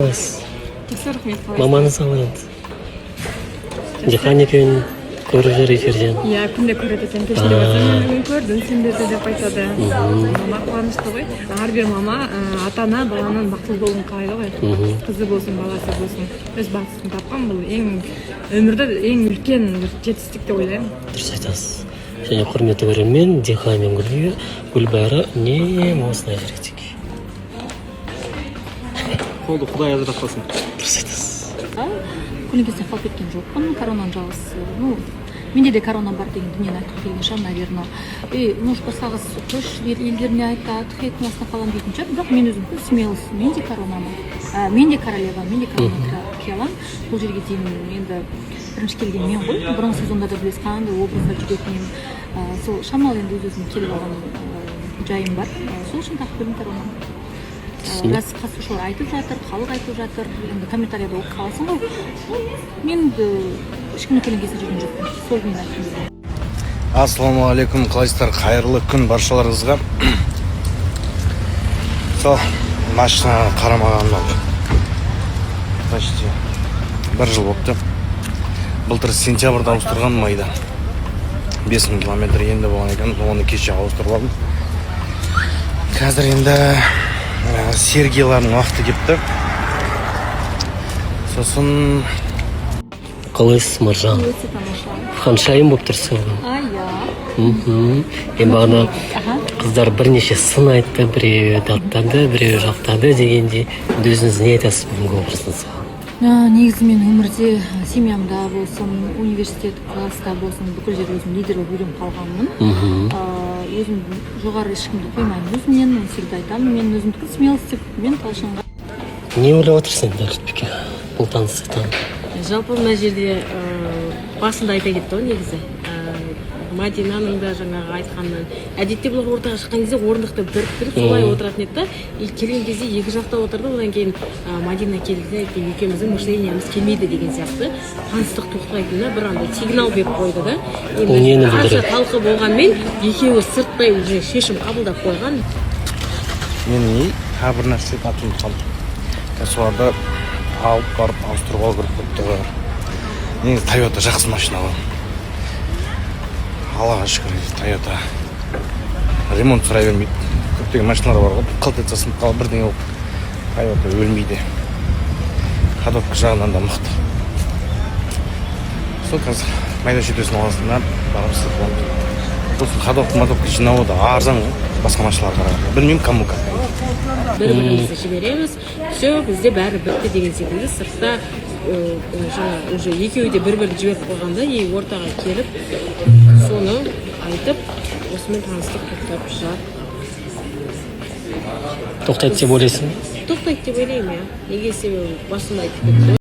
Қалайсыз? Жақсы, рахмет. Қалайсыз? Мамаңыз қалай енді? Дихан екеуін көріп жүр эфирден. Иә, күнде көреді екен. Кешінде барсам, мен бүгін көрдім сендерді деп айтады. Мама қуанышты ғой. Әрбір мама, ата ана баланың бақытты болуын қалайды ғой. Қызы болсын, баласы болсын, өз бақытын тапқан, бұл ең өмірде ең үлкен бір жетістік деп ойлаймын. Дұрыс айтасыз. Және, құрметті көрермен, Дихан мен Гүлбайра үнемі осылай жүреді екен. Қолды құдай ажыратпасын. Дұрыс айтасыз. Көлеңкесіне қалып кеткен жоқпын. Коронаның жалғыз, ну, менде де корона бар деген дүниені айтқым келген шығар, наверное. И может, басқа қыз қойшы, елдер не айтады, хейттің астына қаламын дейтін шығар. Бірақ мен өзім смелость, мен де коронамын, мен де королева, мен де корона кие аламын. Бұл жерге дейін енді бірінші келген мен ғой. Бұрынғы сезондарда білесіз, қандай образда жүретін едім. Сол шамалы енді өз өзіме келіп алған жайым бар. Сол үшін тағып келдім коронаны. Біраз қатысушылар айтып жатыр, халық айтып жатыр, енді комментарийда оқып қаласың ғой. Ну, мен енді ешкімнің көлеңкесінде жүрген жоқпын, сол мен айтқым келген. Ассалаумағалейкум, қалайсыздар? Қайырлы күн баршаларыңызға. Сол машинаға қарамағаныма почти бір жыл болыпты. Былтыр сентябрьда ауыстырған, майда 5000 километр енді болған екен. Оны кеше ауыстырып алдым. Қазір енді сергиялардың уақыты келіпті, сосын Қалайсыз, Маржан? Өте тамаша. Ханшайым болып тұрсың бүгін. А, иә. Мен бағана қыздар бірнеше сын айтты, біреуі даттады, біреуі жақтады дегендей. Енді өзіңіз не айтасыз бүгінгі образыңызға? Негізі мен өмірде, семьямда болсын, университет класста болсын, бүкіл жерде өзім лидер болып үйреніп қалғанмын. Өзім жоғары ешкімді қоймаймын өзімнен, всегда айтамын, мен өзімдікі смелость деп, мен Талшынға. Не ойлап отырсың енді, Әділетбике, бұл таныстықтан? Жалпы мына жерде басында айта кетті ғой негізі, Мадинаның да жаңағы айтқанынан. Әдетте бұлар ортаға шыққан кезде орындықты біріктіріп солай отыратын еді да, и келген кезде екі жақта отырды. Одан кейін Мадина келді де айтты, екеуміздің мышлениямыз келмейді деген сияқты, таныстық тоқтайтынына бір андай сигнал беріп қойды да. Бұл нені Енді қанша білдіреді? талқы болғанмен, екеуі сырттай уже шешім қабылдап қойған. Мен не, тағы бір нәрсе ұмытып қалдым. Қазір соларды алып барып ауыстырып алу керек болып тұр. Негізі Тойота жақсы машина ғой, Аллаға шүкір. Тойота ремонт сұрай бермейді. Көптеген машиналар бар ғой, қылт етсе сынып қалып, бірдеңе болып. Тойота өлмейді, ходовка жағынан да мықты. Сол қазір майда шүйдесін аласың да, барып істетіп аламыз. Сосын ходовка модовка жинауы да арзан ғой басқа машиналарға қарағанда. Білмеймін, кому как. Бір бірімізді жібереміз, все, бізде бәрі бітті деген секілді. Сыртта жаңа уже екеуі де бір бірін жіберіп қойғанда и ортаға келіп, соны айтып, осымен таныстық тоқтап жатыр. Тоқтайды деп ойлайсың ба? Тоқтайды деп ойлаймын, иә. Неге? Себебі басында айтып кетті ғой.